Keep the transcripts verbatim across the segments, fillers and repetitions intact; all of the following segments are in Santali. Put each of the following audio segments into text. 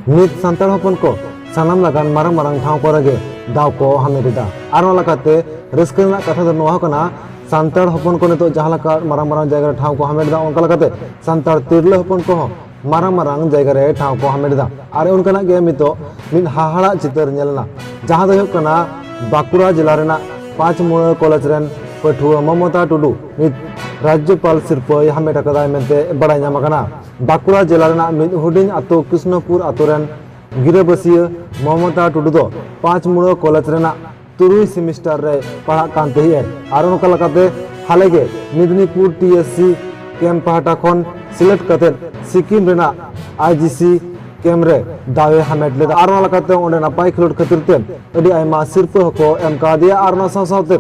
ᱱᱤᱛ ᱥᱟᱱᱛᱟᱲ ᱦᱚᱯᱚᱱ ᱠᱚ ᱥᱟᱱᱟᱢ ᱞᱮᱠᱟᱱ ᱢᱟᱨᱟᱝ ᱢᱟᱨᱟᱝ ᱴᱷᱟᱶ ᱠᱚᱨᱮ ᱜᱮ ᱫᱟᱣ ᱠᱚ ᱦᱟᱢᱮᱴ ᱮᱫᱟ᱾ ᱟᱨ ᱚᱱᱟ ᱞᱮᱠᱟᱛᱮ ᱨᱟᱹᱥᱠᱟᱹ ᱨᱮᱱᱟᱜ ᱠᱟᱛᱷᱟ ᱫᱚ ᱱᱚᱣᱟ ᱦᱚᱸ ᱠᱟᱱᱟ, ᱥᱟᱱᱛᱟᱲ ᱦᱚᱯᱚᱱ ᱠᱚ ᱱᱤᱛᱚᱜ ᱡᱟᱦᱟᱸ ᱞᱮᱠᱟ ᱢᱟᱨᱟᱝ ᱢᱟᱨᱟᱝ ᱡᱟᱭᱜᱟ ᱨᱮ ᱴᱷᱟᱶ ᱠᱚ ᱦᱟᱢᱮᱴ ᱮᱫᱟ, ᱚᱱᱠᱟ ᱞᱮᱠᱟᱛᱮ ᱥᱟᱱᱛᱟᱲ ᱛᱤᱨᱞᱟᱹ ᱦᱚᱯᱚᱱ ᱠᱚᱦᱚᱸ ᱢᱟᱨᱟᱝ ᱢᱟᱨᱟᱝ ᱡᱟᱭᱜᱟ ᱨᱮ ᱴᱷᱟᱶ ᱠᱚ ᱦᱟᱢᱮᱴ ᱮᱫᱟ᱾ ᱟᱨ ᱚᱱᱠᱟᱱᱟᱜ ᱜᱮ ᱱᱤᱛᱚᱜ ᱢᱤᱫ ᱦᱟᱦᱟᱲᱟᱜ ᱪᱤᱛᱟᱹᱨ ᱧᱮᱞ ᱮᱱᱟ, ᱡᱟᱦᱟᱸ ᱫᱚ ᱦᱩᱭᱩᱜ ᱠᱟᱱᱟ ᱵᱟᱸᱠᱩᱲᱟ ᱡᱮᱞᱟ ᱨᱮᱱᱟᱜ ᱯᱟᱸᱪ ᱢᱩᱲᱟᱹ ᱠᱚᱞᱮᱡᱽ ᱨᱮᱱ ᱯᱟᱹᱴᱷᱩᱣᱟᱹ ᱢᱚᱢᱚᱛᱟ ᱴᱩᱰᱩ ᱱᱤᱛ ᱨᱟᱡᱽᱡᱚᱯᱟᱞ ᱥᱤᱨᱯᱟᱹᱭ ᱦᱟᱢᱮᱴ ᱟᱠᱟᱫᱟᱭ ᱢᱮᱱᱛᱮ ᱵᱟᱲᱟᱭ ᱧᱟᱢ ᱟᱠᱟᱱᱟ᱾ ᱵᱟᱸᱠᱩᱲᱟ ᱡᱮᱞᱟ ᱨᱮᱱᱟᱜ ᱢᱤᱫ ᱦᱩᱰᱤᱧ ᱟᱛᱳ ᱠᱨᱤᱥᱱᱚᱯᱩᱨ ᱟᱛᱳ ᱨᱮᱱ ᱜᱤᱨᱟᱹᱵᱟᱹᱥᱤᱭᱟᱹ ᱢᱚᱢᱚᱛᱟ ᱴᱩᱰᱩ ᱫᱚ ᱯᱟᱸᱪ ᱢᱩᱲᱟᱹ ᱠᱚᱞᱮᱡᱽ ᱨᱮᱱᱟᱜ ᱛᱩᱨᱩᱭ ᱥᱮᱢᱤᱥᱴᱟᱨ ᱨᱮ ᱯᱟᱲᱦᱟᱜ ᱠᱟᱱ ᱛᱟᱦᱮᱸᱜᱼᱟᱭ᱾ ᱟᱨ ᱚᱱᱠᱟ ᱞᱮᱠᱟᱛᱮ ᱦᱟᱞᱮ ᱜᱮ Medinipur T S C camp ᱯᱟᱦᱴᱟ ᱠᱷᱚᱱ ᱥᱤᱞᱮᱠᱴ ᱠᱟᱛᱮ ᱥᱤᱠᱤᱢ ᱨᱮᱱᱟᱜ ᱟᱭ ᱡᱤ ᱥᱤ ᱠᱮᱢᱯ ᱨᱮ ᱫᱟᱣ ᱮ ᱦᱟᱢᱮᱴ ᱞᱮᱫᱟ᱾ ᱟᱨ ᱚᱱᱟ ᱞᱮᱠᱟᱛᱮ ᱚᱸᱰᱮ ᱱᱟᱯᱟᱭ ᱠᱷᱮᱞᱳᱰ ᱠᱷᱟᱹᱛᱤᱨ ᱛᱮ ᱟᱹᱰᱤ ᱟᱭᱢᱟ ᱥᱤᱨᱯᱟᱹ ᱦᱚᱸᱠᱚ ᱮᱢ ᱠᱟᱣᱫᱮᱭᱟ᱾ ᱟᱨ ᱚᱱᱟ ᱥᱟᱶ ᱥᱟᱶᱛᱮ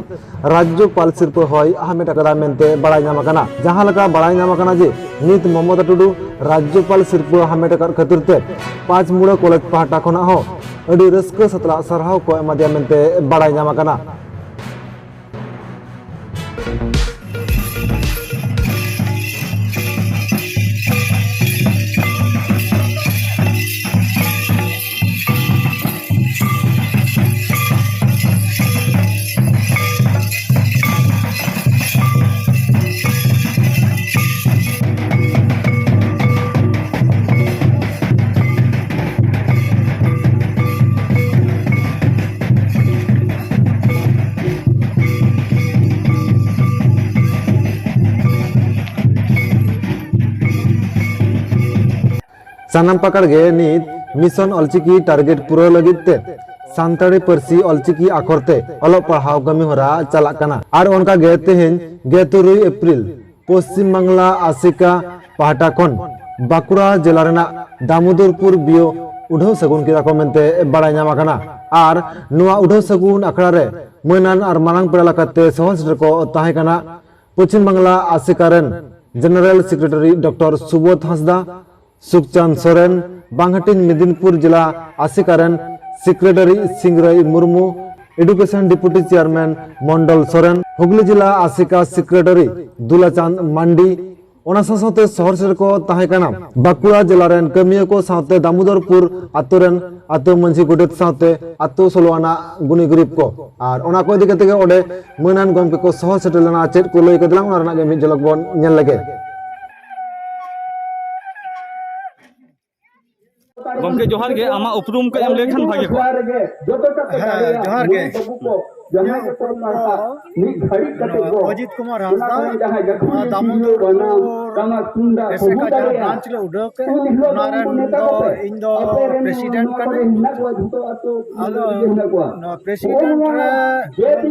ᱨᱟᱡᱽᱡᱚᱯᱟᱞ ᱥᱤᱨᱯᱟᱹ ᱦᱚᱸᱭ ᱦᱟᱢᱮᱴ ᱟᱠᱟᱫᱟ ᱢᱮᱱᱛᱮ ᱵᱟᱲᱟᱭ ᱧᱟᱢ ᱟᱠᱟᱱᱟ᱾ ᱡᱟᱦᱟᱸ ᱞᱮᱠᱟ ᱵᱟᱲᱟᱭ ᱧᱟᱢ ᱟᱠᱟᱱᱟ ᱡᱮ ᱱᱤᱛ ᱢᱚᱢᱚᱛᱟ ᱴᱩᱰᱩ ᱨᱟᱡᱽᱡᱚᱯᱟᱞ ᱥᱤᱨᱯᱟᱹ ᱦᱟᱢᱮᱴ ᱟᱠᱟᱫ ᱠᱷᱟᱹᱛᱤᱨ ᱛᱮ ᱯᱟᱸᱪ ᱢᱩᱲᱟᱹ ᱠᱚᱞᱮᱡᱽ ᱯᱟᱦᱴᱟ ᱠᱷᱚᱱᱟᱜ ᱦᱚᱸ ᱟᱹᱰᱤ ᱨᱟᱹᱥᱠᱟᱹ ᱥᱟᱛᱞᱟᱜ ᱥᱟᱨᱦᱟᱣ ᱠᱚ ᱮᱢᱟᱫᱮᱭᱟ ᱢᱮᱱᱛᱮ ᱵᱟᱲᱟᱭ ᱧᱟᱢ ᱟᱠᱟᱱᱟ᱾ ᱥᱟᱱᱟᱢ ᱯᱟᱠᱟᱲ ᱜᱮ ᱱᱤᱛ ᱢᱤᱥᱚᱱ ᱚᱞᱪᱤᱠᱤ ᱴᱟᱨᱜᱮᱴ ᱯᱩᱨᱟᱹᱣ ᱞᱟᱹᱜᱤᱫ ᱛᱮ ᱥᱟᱱᱛᱟᱲᱤ ᱯᱟᱹᱨᱥᱤ ᱚᱞᱪᱤᱠᱤ ᱟᱠᱷᱚᱨ ᱛᱮ ᱚᱞᱚᱜ ᱯᱟᱲᱦᱟᱣ ᱠᱟᱹᱢᱤ ᱦᱚᱨᱟ ᱪᱟᱞᱟᱜ ᱠᱟᱱᱟ᱾ ᱟᱨ ᱚᱱᱠᱟ ᱜᱮ ᱛᱮᱦᱮᱧ ᱜᱮᱞ ᱛᱩᱨᱩᱭ ᱮᱯᱨᱤᱞ ᱯᱚᱥᱪᱤᱢ ᱵᱟᱝᱞᱟ ᱟᱥᱮᱠᱟ ᱯᱟᱦᱴᱟ ᱠᱷᱚᱱ ᱵᱟᱸᱠᱩᱲᱟ ᱡᱮᱞᱟ ᱨᱮᱱᱟᱜ ᱫᱟᱢᱳᱫᱚᱨᱯᱩᱨ ᱵᱤᱭᱳ ᱩᱰᱷᱟᱹᱣ ᱥᱟᱹᱜᱩᱱ ᱠᱮᱫᱟ ᱠᱚ ᱢᱮᱱᱛᱮ ᱵᱟᱲᱟᱭ ᱧᱟᱢ ᱟᱠᱟᱱᱟ᱾ ᱟᱨ ᱱᱚᱣᱟ ᱩᱰᱷᱟᱹᱣ ᱥᱟᱹᱜᱩᱱ ᱟᱠᱷᱲᱟ ᱨᱮ ᱢᱟᱹᱱᱟᱱ ᱟᱨ ᱢᱟᱨᱟᱝ ᱯᱮᱲᱟ ᱞᱮᱠᱟᱛᱮ ᱥᱚᱦᱚᱨ ᱥᱮᱴᱮᱨ ᱠᱚ ᱛᱟᱦᱮᱸ ᱠᱟᱱᱟ ᱯᱚᱪᱷᱤᱢ ᱵᱟᱝᱞᱟ ᱟᱥᱮᱠᱟ ᱨᱮᱱ ᱡᱮᱱᱟᱨᱮᱞ ᱥᱮᱠᱨᱮᱴᱟᱨᱤ ᱰᱚᱠᱴᱚᱨ ᱥᱩᱵᱳᱫᱷ ᱦᱟᱸᱥᱫᱟ, ᱥᱩᱠᱪᱟᱸᱫᱽ ᱥᱚᱨᱮᱱ, ᱵᱟᱝᱦᱟᱴᱤᱧ ᱢᱮᱫᱤᱱᱯᱩᱨ ᱡᱮᱞᱟ ᱟᱥᱮᱠᱟ ᱨᱮᱱ ᱥᱮᱠᱨᱮᱴᱟᱨᱤ ᱥᱤᱝᱨᱟᱹᱭ ᱢᱩᱨᱢᱩ, ᱮᱰᱩᱠᱮᱥᱚᱱ ᱰᱮᱯᱩᱴᱤ ᱪᱮᱭᱟᱨᱢᱮᱱ ᱢᱚᱱᱰᱚᱞ ᱥᱚᱨᱮᱱ, ᱦᱩᱜᱽᱞᱤ ᱡᱮᱞᱟ ᱟᱥᱮᱠᱟ ᱥᱮᱠᱨᱮᱴᱟᱨᱤ ᱫᱩᱞᱟᱪᱟᱸᱫᱽ ᱢᱟᱱᱰᱤ, ᱚᱱᱟ ᱥᱟᱶ ᱥᱟᱶᱛᱮ ᱥᱚᱦᱚᱨ ᱥᱮᱴᱮᱨ ᱠᱚ ᱛᱟᱦᱮᱸ ᱠᱟᱱᱟ ᱵᱟᱸᱠᱩᱲᱟ ᱡᱮᱞᱟ ᱨᱮᱱ ᱠᱟᱹᱢᱤᱭᱟᱹ ᱠᱚ ᱥᱟᱶᱛᱮ ᱫᱟᱢᱳᱫᱚᱨᱯᱩᱨ ᱟᱛᱳ ᱨᱮᱱ ᱟᱛᱳ ᱢᱟᱹᱡᱷᱤ ᱜᱚᱰᱮᱛ ᱥᱟᱶᱛᱮ ᱟᱛᱳ ᱥᱳᱞᱳ ᱟᱱᱟᱜ ᱜᱩᱱᱤ ᱜᱩᱨᱤᱵ ᱠᱚ᱾ ᱟᱨ ᱚᱱᱟ ᱠᱚ ᱤᱫᱤ ᱠᱟᱛᱮ ᱜᱮ ᱚᱸᱰᱮ ᱢᱟᱹᱱᱟᱱ ᱜᱚᱢᱠᱮ ᱠᱚ ᱥᱚᱦᱚᱨ ᱥᱮᱴᱮᱨ ᱞᱮᱱᱟ᱾ ᱪᱮᱫ ᱠᱚ ᱞᱟᱹᱭ ᱠᱮᱫᱟ, ᱚᱱᱟ ᱨᱮᱱᱟᱜ ᱜᱮ ᱢᱤᱫ ᱡᱷᱚᱞᱚᱠ ᱵᱚᱱ ᱧᱮᱞ ᱞᱮᱜᱮ᱾ ᱜᱚᱢᱠᱮ, ᱡᱚᱦᱟᱨ ᱜᱮ᱾ ᱟᱢᱟᱜ ᱩᱯᱨᱩᱢ ᱠᱟᱹᱡ ᱮᱢ ᱞᱟᱹᱭ ᱠᱷᱟᱱ ᱵᱷᱟᱜᱮ ᱠᱚᱜᱼᱟ᱾ ᱦᱮᱸ, ᱡᱚᱦᱟᱨ ᱜᱮ᱾ ᱤᱧᱟᱹᱜ ᱩᱯᱨᱩᱢ ᱫᱚ ᱚᱡᱤᱛ ᱠᱩᱢᱟᱨ ᱦᱟᱸᱥᱫᱟ, ᱱᱚᱣᱟ ᱫᱟᱢᱳᱫᱚᱨᱯᱩᱨ ᱮᱥᱮᱠᱟ ᱡᱟᱦᱟᱸ ᱵᱨᱟᱧᱪ ᱞᱮ ᱩᱰᱟᱹᱣ ᱠᱮᱫ, ᱚᱱᱟ ᱨᱮᱱ ᱫᱚ ᱤᱧ ᱫᱚ ᱯᱨᱮᱥᱤᱰᱮᱱᱴ ᱠᱟᱹᱱᱟᱹᱧ᱾ ᱟᱫᱚ ᱱᱚᱣᱟ ᱯᱨᱮᱥᱤᱰᱮᱱᱴ ᱨᱮ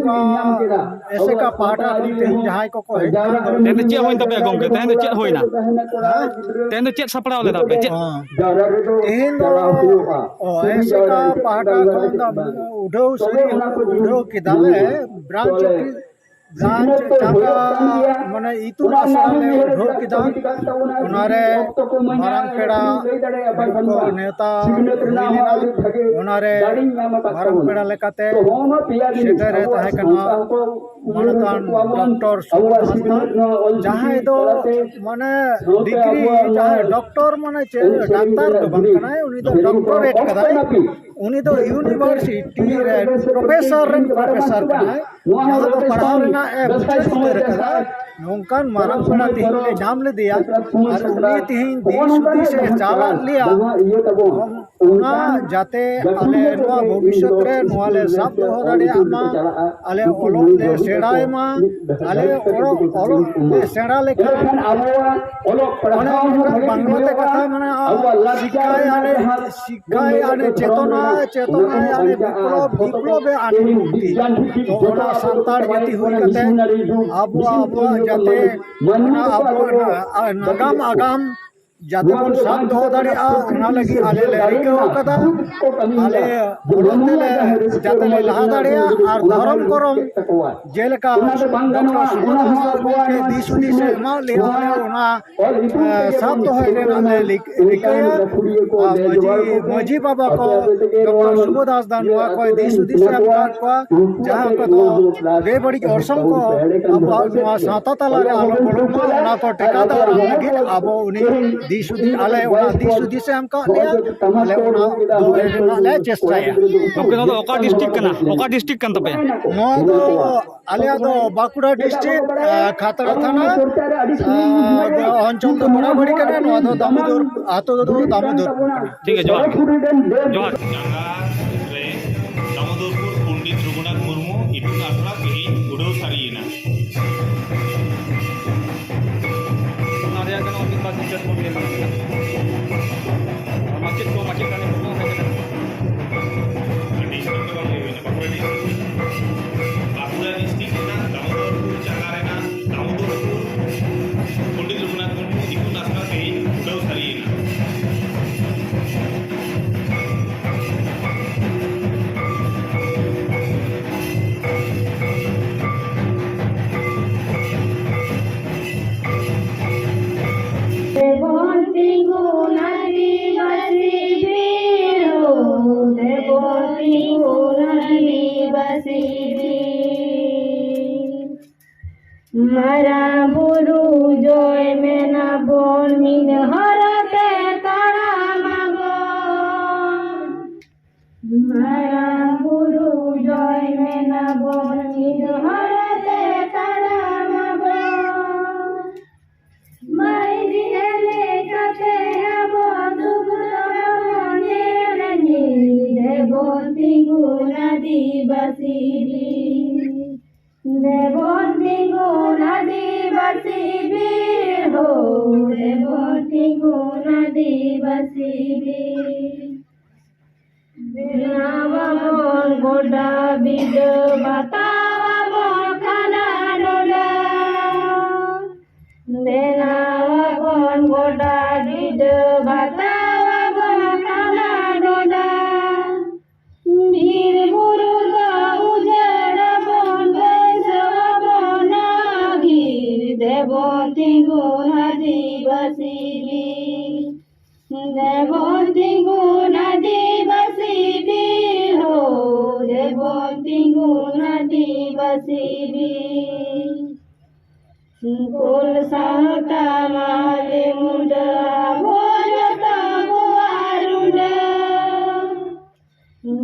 ᱱᱚᱝᱠᱟ ᱮᱥᱮᱠᱟ ᱯᱟᱦᱴᱟ ᱠᱷᱚᱱ ᱛᱮᱦᱮᱧ ᱡᱟᱦᱟᱸᱭ ᱠᱚᱠᱚ ᱦᱮᱡ ᱟᱠᱟᱱ ᱫᱚ, ᱛᱮᱦᱮᱧ ᱫᱚ ᱪᱮᱫ ᱦᱩᱭᱮᱱ ᱛᱟᱯᱮᱭᱟ ᱜᱚᱢᱠᱮ? ᱛᱮᱦᱮᱧ ᱫᱚ ᱪᱮᱫ ᱦᱩᱭᱱᱟ? ᱦᱮᱸ? ᱛᱮᱦᱮᱧ ᱫᱚ ᱪᱮᱫ ᱥᱟᱯᱲᱟᱣ ᱞᱮᱫᱟ ᱯᱮ? ᱪᱮᱫ? ᱦᱚᱸ᱾ ᱛᱮᱦᱮᱧ ᱫᱚ, ᱚ, ᱮᱥᱮᱠᱟ ᱯᱟᱦᱴᱟ ᱠᱷᱚᱱ ᱫᱚ ᱩᱰᱷᱟᱹᱣ ᱥᱟᱹᱨᱤ ᱩᱰᱷᱟᱹᱣ ᱠᱮᱫᱟ ᱞᱮ, ᱵᱨᱟᱧᱪ ᱚᱯᱷᱤᱥ, ᱵᱨᱟᱧᱪ ᱪᱟᱸᱜᱟ, ᱢᱟᱱᱮ ᱤᱛᱩᱱ ᱟᱥᱲᱟ ᱞᱮ ᱩᱰᱷᱟᱹᱣ ᱠᱮᱫᱟ᱾ ᱚᱱᱟᱨᱮ ᱢᱟᱨᱟᱝ ᱯᱮᱲᱟ ᱠᱚ ᱱᱮᱣᱛᱟ ᱦᱩᱭ ᱞᱮᱱᱟ᱾ ᱚᱱᱟᱨᱮ ᱢᱟᱨᱟᱝ ᱯᱮᱲᱟ ᱞᱮᱠᱟᱛᱮ ᱥᱮᱴᱮᱨ ᱮ ᱛᱟᱦᱮᱸ ᱠᱟᱱᱟ ᱢᱟᱱᱚᱛᱟᱱ ᱰᱚᱠᱴᱚᱨ ᱥᱩᱵᱳᱫᱷ ᱦᱟᱸᱥᱫᱟ, ᱡᱟᱦᱟᱸᱭ ᱫᱚ ᱢᱟᱱᱮ ᱰᱤᱜᱽᱨᱤ, ᱡᱟᱦᱟᱸᱭ ᱰᱚᱠᱴᱚᱨ ᱢᱟᱱᱮ ᱪᱮᱫ, ᱰᱟᱠᱛᱟᱨ ᱫᱚ ᱵᱟᱝ ᱠᱟᱱᱟᱭ, ᱩᱱᱤ ᱫᱚ ᱰᱚᱠᱴᱚᱨᱮᱴ ᱠᱟᱫᱟᱭ᱾ ᱩᱱᱤ ᱫᱚ ᱤᱭᱩᱱᱤᱵᱷᱟᱨᱥᱤᱴᱤ ᱨᱮ ᱯᱨᱚᱯᱷᱮᱥᱚᱨ ᱨᱮᱱ ᱯᱨᱚᱯᱷᱮᱥᱚᱨ ᱠᱟᱱᱟᱭ, ᱡᱟᱦᱟᱸ ᱫᱚ ᱯᱟᱲᱦᱟᱣ ᱨᱮᱱᱟᱜ ᱮ ᱵᱩᱡᱷᱟᱹᱣ ᱥᱩᱫᱷᱟᱹᱨ ᱠᱟᱫᱟᱭ᱾ ᱱᱚᱝᱠᱟᱱ ᱢᱟᱨᱟᱝ ᱯᱮᱲᱟ ᱛᱮᱦᱮᱧ ᱞᱮ ᱧᱟᱢ ᱞᱮᱫᱮᱭᱟ, ᱟᱨ ᱩᱱᱤ ᱛᱮᱦᱮᱧ ᱫᱤᱥ ᱦᱩᱫᱤᱥ ᱮ ᱪᱟᱞ ᱟᱫ ᱞᱮᱭᱟ, ᱚᱱᱟ ᱡᱟᱛᱮ ᱟᱞᱮ ᱱᱚᱣᱟ ᱵᱷᱚᱵᱤᱥᱥᱚᱛ ᱨᱮ ᱱᱚᱣᱟ ᱞᱮ ᱥᱟᱵ ᱫᱚᱦᱚ ᱫᱟᱲᱮᱭᱟᱜ ᱢᱟ, ᱟᱞᱮ ᱚᱞᱚᱜ ᱞᱮ ᱥᱮᱬᱟᱭ ᱢᱟ, ᱟᱞᱮ ᱚᱞᱚᱜ, ᱚᱞᱚᱜ ᱞᱮ ᱥᱮᱬᱟ ᱞᱮᱠᱷᱟᱱ ᱚᱱᱮ ᱢᱤᱫᱴᱟᱝ ᱵᱟᱝᱞᱟ ᱛᱮ ᱠᱟᱛᱷᱟ ᱢᱮᱱᱟᱜᱼᱟ, ᱥᱤᱠᱠᱷᱟᱭ ᱟᱱᱮ, ᱥᱤᱠᱠᱷᱟᱭ ᱟᱱᱮ ᱪᱮᱛᱚᱱᱟ, ᱪᱮᱛᱚᱱᱟᱭ ᱟᱱᱮ ᱵᱤᱯᱞᱚᱵ, ᱵᱤᱯᱞᱚᱵᱮ ᱟᱱᱮ ᱢᱩᱠᱛᱤ᱾ ᱛᱚ ᱚᱱᱟ ᱥᱟᱱᱛᱟᱲ ᱡᱟᱹᱛᱤ ᱦᱩᱭ ᱠᱟᱛᱮ ᱟᱵᱚ, ᱟᱵᱚᱣᱟᱜ ᱡᱟᱛᱮ ᱚᱱᱟ ᱟᱵᱚᱣᱟᱜ ᱱᱟᱜᱟᱢ ᱟᱜᱟᱢ ᱡᱟᱛᱮ ᱵᱚᱱ ᱥᱟᱵ ᱫᱚᱦᱚ ᱫᱟᱲᱮᱭᱟᱜᱼᱟ, ᱚᱱᱟ ᱞᱟᱹᱜᱤᱫ ᱟᱞᱮ ᱞᱮ ᱨᱤᱠᱟᱹ ᱟᱠᱟᱫᱟ᱾ ᱟᱞᱮ ᱦᱚᱨ ᱛᱮᱞᱮ ᱡᱟᱛᱮ ᱞᱮ ᱞᱟᱦᱟ ᱫᱟᱲᱮᱭᱟᱜᱼᱟ ᱟᱨ ᱫᱷᱚᱨᱚᱢ ᱠᱚᱨᱚᱢ ᱡᱮᱞᱮᱠᱟ ᱰᱚᱠᱴᱚᱨ ᱥᱩᱵᱳᱫᱷ ᱦᱟᱸᱥᱫᱟ ᱜᱚᱢᱠᱮ ᱫᱤᱥ ᱦᱩᱫᱤᱥ ᱮ ᱮᱢᱟᱜ ᱞᱮᱭᱟ, ᱟᱞᱮ ᱚᱱᱟ, ᱮ, ᱥᱟᱵ ᱫᱚᱦᱚᱭ ᱨᱮᱱᱟᱜ ᱞᱮ ᱞᱤᱠ-, ᱨᱤᱠᱟᱹᱭᱟ᱾ ᱟᱨ ᱢᱟᱹᱡᱷᱤ, ᱢᱟᱹᱡᱷᱤ ᱵᱟᱵᱟ ᱠᱚ ᱰᱚᱠᱴᱚᱨ ᱥᱩᱵᱳᱫᱷ ᱦᱟᱸᱥᱫᱟ ᱱᱚᱣᱟ ᱠᱚᱭ ᱫᱤᱥ ᱦᱩᱫᱤᱥ ᱮ ᱮᱢ ᱟᱠᱟᱫ ᱠᱚᱣᱟ, ᱡᱟᱦᱟᱸ ᱠᱚᱫᱚ ᱵᱮᱵᱟᱹᱲᱤᱡ ᱚᱨᱥᱚᱝ ᱠᱚ ᱟᱵᱚᱣᱟᱜ ᱱᱚᱣᱟ ᱥᱟᱶᱛᱟ ᱛᱟᱞᱟᱨᱮ ᱟᱞᱚ ᱵᱚᱞᱚᱱ ᱢᱟ, ᱚᱱᱟ ᱠᱚ ᱴᱮᱠᱟᱣ ᱫᱟᱨᱟᱢ ᱞᱟᱹᱜᱤᱫ ᱟᱵᱚ ᱩᱱᱤ ᱫᱤᱥ ᱦᱩᱫᱤᱥ, ᱟᱞᱮ ᱚᱱᱟ ᱫᱤᱥ ᱦᱩᱫᱤᱥ ᱮ ᱮᱢ ᱟᱠᱟᱫ ᱞᱮᱭᱟ, ᱟᱞᱮ ᱚᱱᱟ ᱫᱚᱦᱚᱭ ᱨᱮᱱᱟᱜ ᱞᱮ ᱪᱮᱥᱴᱟᱭᱟ᱾ ᱜᱚᱢᱠᱮ, ᱱᱚᱣᱟ ᱫᱚ ᱚᱠᱟ ᱰᱤᱥᱴᱨᱤᱠᱴ ᱠᱟᱱᱟ? ᱚᱠᱟ ᱰᱤᱥᱴᱨᱤᱠᱴ ᱠᱟᱱ ᱛᱟᱯᱮᱭᱟ? ᱱᱚᱣᱟ ᱫᱚ ᱟᱞᱮᱭᱟᱜ ᱫᱚ ᱵᱟᱸᱠᱩᱲᱟ ᱰᱤᱥᱴᱨᱤᱠᱴ, ᱟᱸ, ᱠᱷᱟᱛᱲᱟ ᱛᱷᱟᱱᱟ, ᱟᱸ, ᱚᱧᱪᱚᱞ ᱫᱚ ᱵᱚᱲᱟᱵᱟᱲᱤ ᱠᱟᱱᱟ᱾ ᱱᱚᱣᱟ ᱫᱚ ᱫᱟᱢᱳᱫᱚᱨ, ᱟᱛᱳ ᱫᱚ ᱫᱟᱢᱳᱫᱚᱨ ᱠᱟᱱᱟ᱾ ᱴᱷᱤᱠ ᱜᱮᱭᱟ, ᱡᱚᱦᱟᱨ ᱜᱮ᱾ ᱡᱚᱦᱟᱨ᱾ ᱡᱟᱸᱜᱟ ᱨᱮ ᱫᱟᱢᱳᱫᱚᱨᱯᱩᱨ ᱯᱚᱱᱰᱤᱛ ᱨᱚᱜᱷᱩᱱᱟᱛᱷ ᱢᱩᱨᱢᱩ ᱤᱛᱩᱱ ᱟᱥᱲᱟ ᱛᱮᱦᱮᱧ ᱩᱰᱟᱹᱣ ᱥᱟᱹᱨᱤᱭᱮᱱᱟ᱾ ᱚᱱᱟ ᱨᱮᱭᱟᱜ ᱠᱟᱱᱟ ᱢᱤᱫ ᱵᱟᱨ ᱯᱤᱠᱪᱟᱨ ᱵᱚᱱ ᱧᱮᱞ ᱧᱟᱢ ᱮᱫᱟ᱾ ᱢᱟᱪᱮᱫ ᱠᱚ, ᱢᱟᱪᱮᱛᱟᱹᱱᱤ ᱠᱚᱠᱚ ᱦᱮᱡ ᱟᱠᱟᱱᱟ᱾ ᱰᱤᱥᱴᱨᱤᱠᱴ ᱫᱚ ᱵᱟᱝ ᱦᱩᱭ ᱠᱟᱱᱟ, ᱵᱟᱸᱠᱩᱲᱟ ᱰᱤᱥᱴᱨᱤᱠᱴ᱾ ᱵᱟᱸᱠᱩᱲᱟ ᱰᱤᱥᱴᱨᱤᱠᱴ ᱨᱮᱱᱟᱜ ᱫᱟᱢᱳᱫᱚᱨᱯᱩᱨ ᱡᱟᱭᱜᱟ ᱨᱮᱱᱟᱜ ᱫᱟᱢᱳᱫᱚᱨᱯᱩᱨ ᱯᱚᱱᱰᱤᱛ ᱨᱚᱜᱷᱩᱱᱟᱛᱷ ᱢᱩᱨᱢᱩ ᱤᱛᱩᱱ ᱟᱥᱲᱟ ᱛᱮᱦᱮᱧ ᱩᱰᱟᱹᱣ ᱥᱟᱹᱨᱤᱭᱮᱱᱟ᱾ ᱫᱮᱵᱚᱱ ᱛᱤᱸᱜᱩᱱ ᱟᱹᱫᱤᱵᱟᱹᱥᱤ ᱵᱤᱨ ᱦᱳ, ᱫᱮᱵᱚᱱ ᱛᱤᱸᱜᱩᱱ ᱟᱹᱫᱤᱵᱟᱹᱥᱤ ᱵᱤᱨ᱾ ᱢᱟᱨᱟᱝ ᱵᱩᱨᱩ ᱡᱚᱭ ᱢᱮᱱᱟᱵᱚᱱ, ᱢᱤᱫ ᱦᱚᱨ ᱛᱮ ᱛᱟᱲᱟᱢ ᱟᱵᱚᱱ᱾ ᱢᱟᱨᱟᱝ ᱵᱩᱨᱩ ᱡᱚᱭ ᱢᱮᱱᱟᱵᱚᱱ, ᱢᱤᱫ ᱦᱚᱨ ᱛᱮ ᱛᱟᱲᱟᱢ ᱟᱵᱚᱱ᱾ ᱢᱟᱹᱭ ᱫᱤᱫᱤ ᱞᱮᱠᱟᱛᱮ ᱟᱵᱚ ᱫᱩᱠ ᱫᱚ ᱵᱟᱵᱚᱱ ᱧᱮᱞ ᱧᱤᱫ᱾ ᱫᱮᱵᱚᱱ ᱛᱤᱸᱜᱩᱱ ᱟᱹᱫᱤᱵᱟᱹᱥᱤ ᱵᱤᱨ᱾ ᱫᱮᱵᱚᱱ ᱛᱤᱸᱜᱩᱱ ᱟᱹᱫᱤᱵᱟᱹᱥᱤ ᱵᱤᱨ ᱦᱳ, ᱫᱮᱵᱚᱱ ᱛᱤᱸᱜᱩᱱ ᱟᱹᱫᱤᱵᱟᱹᱥᱤ ᱵᱤᱨ᱾ ᱵᱮᱱᱟᱣ ᱟᱵᱚᱱ ᱜᱚᱰᱟ ᱵᱤᱰᱟᱹ, ᱵᱟᱛᱟᱣ ᱟᱵᱚᱱ ᱠᱷᱟᱱᱟ ᱰᱚᱰᱟ᱾ ᱵᱮᱱᱟᱣ ᱟᱵᱚᱱ ᱜᱚᱰᱟ ᱠᱳᱞ ᱥᱟᱶᱛᱟ ᱢᱟᱦᱞᱮ ᱢᱩᱰᱟᱹ ᱟᱵᱚ ᱡᱚᱛᱚ ᱵᱚᱣᱟᱜ ᱨᱩᱰᱟᱹ᱾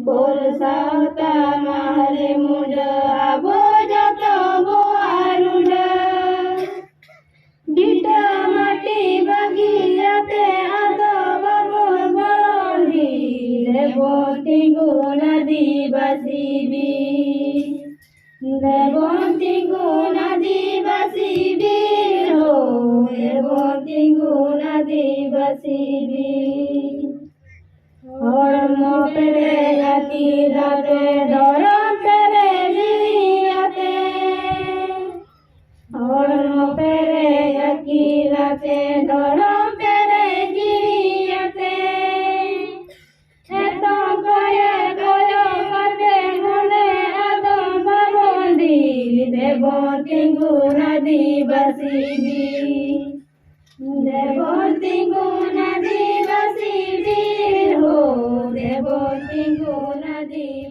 ᱠᱳᱞ ᱥᱟᱶᱛᱟ ᱢᱟᱦᱞᱮ ᱢᱩᱰᱟᱹ ᱟᱵᱚ ᱡᱚᱛᱚ ᱵᱚᱣᱟᱜ ᱨᱩᱰᱟᱹ᱾ ᱵᱷᱤᱴᱟᱹ ᱢᱟᱹᱴᱤ ᱵᱟᱹᱜᱤᱭᱟᱛᱮ ᱟᱫᱚ ᱵᱟᱵᱚᱱ ᱵᱚᱞᱚᱱ ᱵᱤᱨ ᱨᱮᱵᱚᱱ ᱛᱤᱸᱜᱩᱱ ᱟᱹᱫᱤᱵᱟᱹᱥᱤ ᱵᱤᱨ᱾ ᱫᱮᱵᱚᱱ ᱛᱤᱸᱜᱩᱱ ᱟᱹᱫᱤᱵᱟᱹᱥᱤ ᱵᱤᱨ ᱦᱳ, ᱫᱮᱵᱚᱱ ᱛᱤᱸᱜᱩᱱ ᱟᱹᱫᱤᱵᱟᱹᱥᱤ ᱵᱤᱨ᱾ ᱦᱚᱲᱢᱚ ᱯᱮᱨᱮᱡ ᱟᱹᱠᱤᱞ ᱟᱛᱮ, ᱫᱷᱚᱨᱚᱢ ᱯᱮᱨᱮᱡ ᱡᱤᱣᱤ ᱟᱛᱮ᱾ ᱦᱚᱲᱢᱚ ᱯᱮᱨᱮᱡ ᱟᱹᱠᱤᱞ ᱟᱛᱮ, ᱫᱷᱚᱨᱚᱢ ᱯᱮᱨᱮᱡ ᱡᱤᱣᱤ ᱟᱛᱮ᱾ ᱮᱛᱚᱢ ᱠᱚᱭᱮ ᱠᱚᱭᱚᱜ ᱠᱟᱛᱮ ᱢᱚᱱᱮ ᱟᱫᱚᱢ ᱵᱟᱵᱚᱱ ᱫᱤ, ᱫᱮᱵᱚᱱ ᱛᱤᱸᱜᱩᱱ ᱟᱹᱫᱤᱵᱟᱹᱥᱤ ᱵᱤᱨ᱾ ᱫᱮᱵᱚᱱ ᱛᱤᱸᱜᱩᱱ ᱟᱹᱫᱤᱵᱟᱹᱥᱤ ᱵᱤᱨ ᱦᱳ, ᱫᱮᱵᱚᱱ ᱛᱤᱸᱜᱩᱱ ᱟᱹᱫᱤᱵᱟᱹᱥᱤ